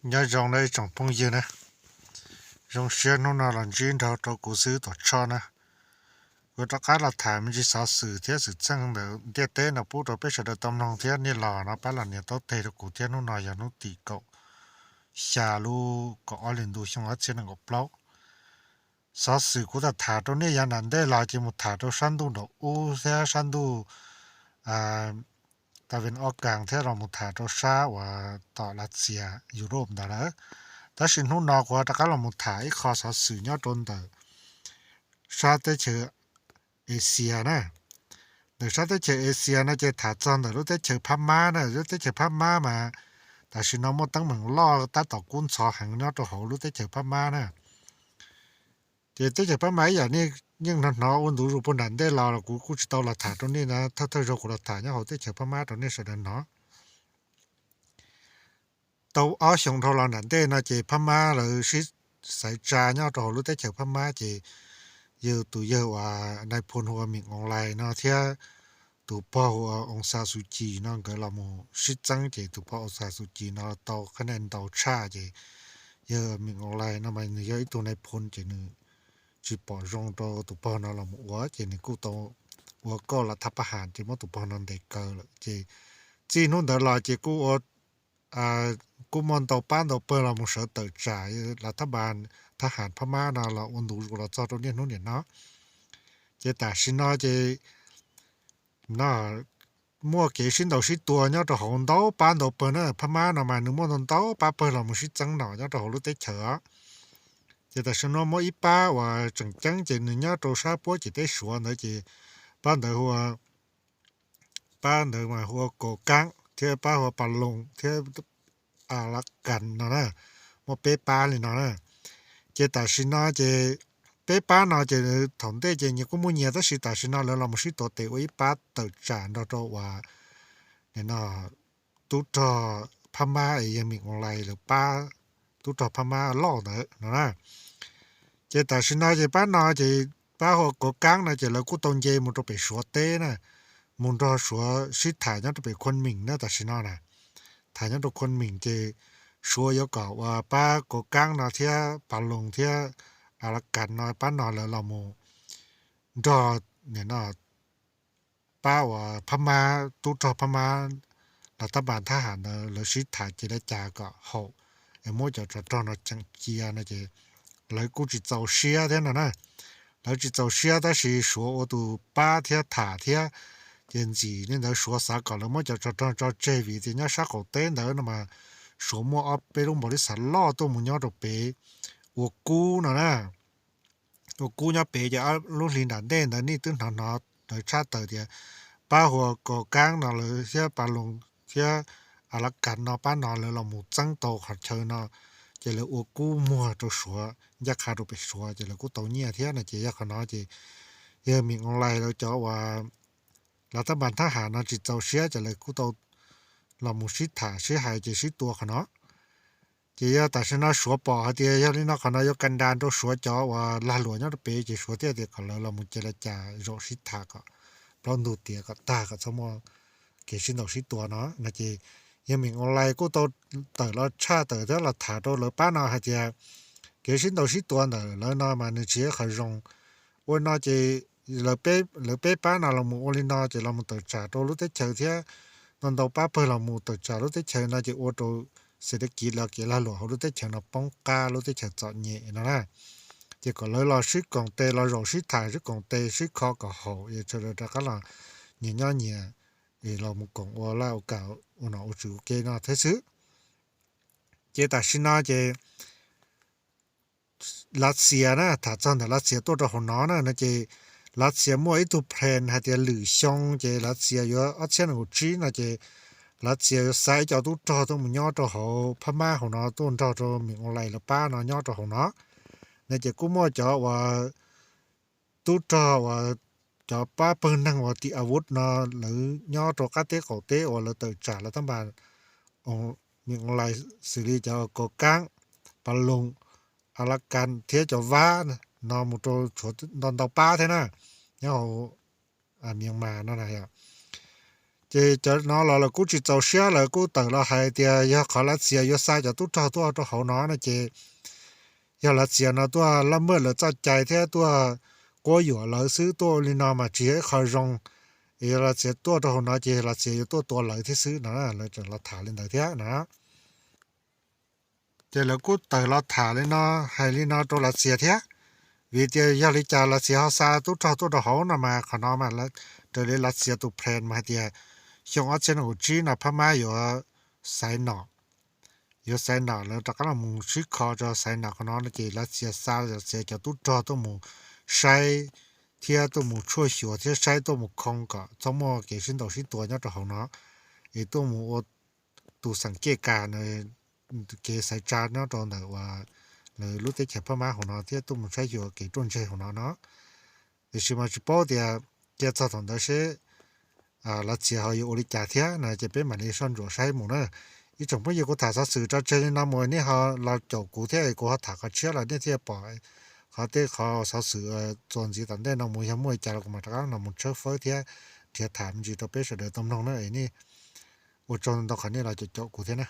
Nyob zoo nawb ib tsoom phooj ywg na, zoo siab hnub no los ntsib nrog rau kuv xwb Tuam Tshoj na. Kuv rov qab los tham me ntsis xov xwm thiab xwm txheej ntawm ntiaj teb no pub rau peb sawv daws tau mloog thiab nej los no pab los nias taub teg rau kuv thiab. Hnub no yog hnub tim kaum xya lub kaum ob hlis ntuj xyoo ob txhiab nees nkaum plaub. Xov xwm kuv tham tham rau nej yav nram ntej los ces mus tham rau sab ntuj nraum ub thiab sab ntuj ta vin ob kas thiab los mus tham rau sab uas tom Lav Xias Europe ntawd lawm. Tab sis hnub no kuv rov qab los mus tham ib qho xov xwm nyob rau ntawm sab teb chaws Asia na. Ntawm sab teb chaws Asia no ces tham txog ntawm lub teb chaws Phab Mab na. Lub teb chaws Phab Mab mas tam sim no muaj teeb meem loj tab tom kub ntxhov heev nyob rau hauv lub teb chaws Phab Mab na. Ces teb chaws Phab Mab ib yam nej yeej hnov hnov ua ntu zus puag nram ntej los los kuv kuj tsis tau los tham rau nej na, thawj thawj zaug kuv los tham nyob hauv teb chaws Phab Mab rau nej sawv daws hnov. Tau ob xyoo dhau los nram ntej no ces Phab Mab lawv sib xaiv tsa nyob rau hauv lub teb chaws Phab Mab ces yog tus yawg uas nai phoo hu ua Min Aung Hlaing no thiab tus pog hu ua Aung San Suu Kyi no nkawd los mus sib txeeb ces tus pog Aung San Suu Kyi no tau qhab naj ntau tshaj ces yawg Min Aung Hlaing no mas nws yog ib tug nai phoo ces nws tsis pom zoo rau tus pog no los mus ua ces nws kuj tau ua kauj lav thab pab has ces muab tus pog no ntes kaw lawm ces txij hnub ntawd los ces kuj ua kuj muaj ntau pab ntau pawg los mus sawv tawm tsam lav thab pas thab has Phab Mab no los ua ntu zus los txog rau niaj hnub niam no. Ces tam sim no ces no muaj kev sib ntaus sib tua nyob rau hauv ntau pab ntau pawg na. Phab Mab no mas nws muaj ntau ntau pab pawg los mus sib txeeb no nyob rau hauv lub teb chaws os. Ces tam sim no muaj ib pab uas tseem ceeb ces nws nyob rau sab puab ciam teb Suav ntawd ces pab ntawd hu ua pab ntawd mas hu ua Kaus Kaab thiab pab hu ua Pas Loos thiab A Las Kas no na, muaj peb pab li no na. Ces tam sim no ces peb pab no ces thaum ntej ces nyias kuj muaj nyias tab sis tam sim no lawv los mus sib tuav tes ua ib pab tawm tsam nrog rau uas no tub rog Phab Mab es yawg Min Aung Hlaing lawv pab tub rog Phab Mab loj ntawd no na. Ces tam sim no ces pab no ces pab hu ua Kaus Kaab no ces lawv kuj tau nce mus rau pem Suav teb na, mus nrog Suav sib tham nyob rau pem Khon Meem na tam sim no na. Tham nyob rau Khon Meem ces Suav yuav kom uas pab Kaus Kaab no thiab Pas Loos thiab A Las Kas no pab no lawv los mus nrog no pab uas Phab Mab tub rog Phab Mab lav thab pas thab has ntawd lawv sib tham ces lawv cas kom haum es muab cov tsov rog no tseem cia no ces lawv kuj tsis txaus siab thiab no na. Lawv tsis txaus siab tab sis Suav ua tus pab thiab tham thiab ces ntxim li ntawd Suav xav kom lawv muab cov tsov rog tso tseg vim tias nyob sab qaum teb ntawd no mas Suav muaj ob peb lub npaum li xav loj tuaj mus nyob rau pem ua kub no na. Ua kub nyob pem ces lub hli nram ntej ntawd nej twb hnov hnov lawv tshaj tawm tias pab hu ua Kaus Kaab no lawv thiab Pas Loos thiab A Las Kas no pab no lawv los mus txeeb tau qhov chaw no ces lawv ua kub muag rau Suav ncaj qha rau pem Suav ces lawv kuj tau nyiaj thiab no ces yog qhov no ces yawg Min Aung Hlaing lawv cov uas lav thab pas thab has no tsis txaus siab ces lawv kuj tau los mus sib tham sib hais ces sib tua qhov no. Ces yog tam sim no Suav pom hais tias yog li no qhov no yuav kas das rau Suav cov uas lag luam nyob rau pem ces Suav thiaj tias kom lawv los mus ces lawv cas zaum sib tham kom plaub ntug tiav kom tag kom txhob muaj kev sib ntaus sib tua no no ces yawg Min Aung Hlaing kuj tau tawm los tshaj tawm thiab los tham rau lawv pab no hais tias kev sib ntaus sib tua ntawm lawv no mas nws tsis yog qhov zoo. Ua no ces lawv peb pab no los mus ua li no ces los mus tawm tsam rau lub teb chaws thiab ntau ntau pab pawg los mus tawm tsam lub teb chaws no ces ua rau xes dab kiv los kev lag luam hauv lub teb chaws no poob qab lub teb chaws txom nyem no na. Ces kom lawv los sib koom tes los zaum sib tham sib koom tes sib kho kom haum es sawv daws rov qab los nyias nyob nyias es los mus koom ua laj ua kam ua nom ua tswv ua ke no thiab xwb. Ces tam sim no ces Lav Xias na, tham txog ntawm Lav Xias tuaj rau hauv no na no ces Lav Xias muaj ib tug plan hais tias lwm xyoo ces Lav Xias yuav ob txhiab nees nkaum tsib no ces Lav Xias yuav xa ib co tub rog tuaj mus nyob rau hauv Phab Mab hauv no tuaj nrog rau Min Aung Hlaing lawv pab no nyob rau hauv no. No ces kuj muaj cov uas tub rog uas cov pab pawg neeg uas tim a vuv no lawv nyob rau qab teb qaum teb uas lawv tawm tsam lawv tab npas Min Aung Hlaing xws li cov Kaus Kaab, Pas Loos, A Las Kas thiab cov Vab no mus rau tshuav ntau ntau pab thiab na, nyob hauv Myanmar no na yom. Ces cov no los lawv kuj tsis txaus siab, lawv kuj tawm los hais tias yog qhov Lav Xias yuav xa cov tub rog tuaj rau hauv no no ces yog Lav Xias no tuaj laj maj lawv txoj cai thiab tuaj quab yuam lawv xwb, tuaj ua li no mas tsis yog ib qho zoo. Es yog Lav Xias tuaj rau hauv no ces Lav Xias yuav tuaj tua lawv thiab xwb no, lawv tseem los tham li ntawd thiab no. Ces lawv kuj tawm los tham li no, hais li no rau Lav Xias thiab, vim tias yog li cas Lav Xias ho xa tub rog tuaj rau hauv no mas qhov no mas raws li Lav Xias tus plan mas hais tias xyoo ob txhiab nees nkaum tsib no Phab Mab yuav xaiv nom, yuav xaiv nom, lawv rov qab los mus sib kho rau xaiv nom qhov no no ces Lav Xias xa Lav Xias cov tub rog tuaj mus saib thiab tuaj mus tshuaj xyuas thiab saib, tuaj mus khoo kom txhob muaj kev sib ntaus sib tua nyob rau hauv no, es tuaj mus ua tus xeem kej kas kev xaiv tsa nyob rau ntawm uas lawv lub teb chaws Phab Mab hauv no thiab tuaj mus saib xyuas kev ruaj ntseg hauv no no. Tiam sis mas tsis paub tias cia txog thaum ntawd seb Lav Xias ho yuav ua li cas thiab no ces peb mam li soj ntsuam saib mus na. Ib tsoom phooj ywg, kuv tham xov xwm tso tseg li no mus, nej ho los caum kuv thiab, kuv ho tham qhov tshiab los nej thiaj pom qhov tej qhov xov xwm txuas ntxiv tom ntej no mus, yog muaj li cas los kuv mam rov qab los mus tshawb fawb thiab nrhiav tham me ntsis rau peb sawv daws tau mloog na. Es nej ua tsaug ntau qhov nej los caum caum kuv thiab na.